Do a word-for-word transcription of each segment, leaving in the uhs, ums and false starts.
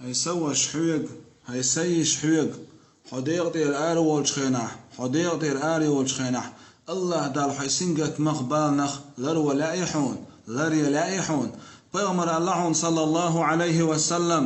ХӀай са ваша хьоьга, хӀай са йиша хьоьга, хьо декъа тӀера ара волчу хенахь, хьо декъа тӀера ара йолчу хенахь, АллахӀ Далла хьайн сингаттамах баланах ларво лаьий хьуна, ларъян лаьий хьуна. Пайхамара аьлла хьуна, саллаллахӀу Ӏалайхи ва саллам,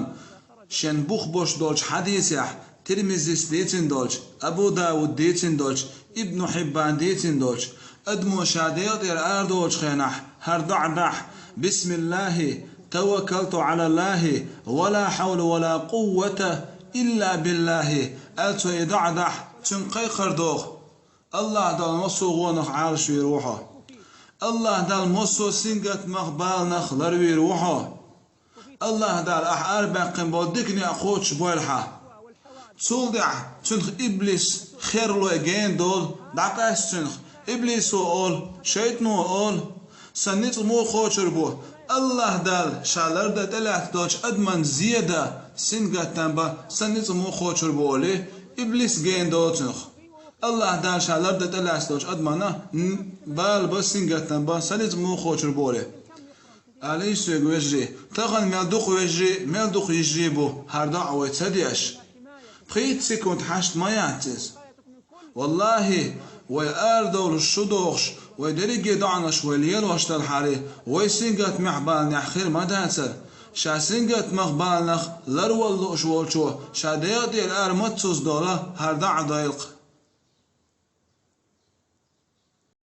шен бух бош долчу хьадисехь, Тирмизис дийцина долчу, Абу Дауд дийцина долчу, Ибну Хьиббан дийцина долчу, адамо ша декъа тӀера арадолучу хенахь, хӀара доӀа дахь: «БисмиллахӀи таваккалту ӀалаллахӀи, ва ла хьавла ва ла къуввата илла биллахӀи», аьлла цо и доӀа дахь, цуьнга кхайкхар доху: АллахӀ Далла массо а гӀонах Ӏалашвийр ву хьо. АллахӀ Далла массо а сингаттамах баланах ларвийр ву хьо. АллахӀ Дала ахь арабаьккхина болу дика некъ кхочушбойла хьан. Цул тӀаьхьа цуьнах иблис херлой гена долу, дӀакъаьста цуьнах. Иблисо олу, шайтано олу: «Сан ницкъ муха кхочур бу? АллахӀ Дала ша лардан тӀелаьцна долчу адаман зен дан, сингаттам бан сан ницкъ муха кхочур бу?» олий, иблис гена долу цуьнах. АллахӀ Дала ша лардан тӀелаьцна долчу адамана н-, бала бан, сингаттам бан сан ницкъ муха кхочур бу олий. Алий соьга, вежарий, тахана мел дукха вежарий, мел дукха йижарий бу, хӀара доӀа вай ца деш. Пхийтта секунд хьашт ма яц иза. ВаллахӀи, вай арадовлуш шу дохуш, вай дерриге доӀанаш вай лелош делахьара, вай сингаттамех баланехь хир ма дацара. Ша сингаттамах баланах ларвала лууш волчо ша декъа тӀера ара маццуза долу хӀара доӀа дойла-кх.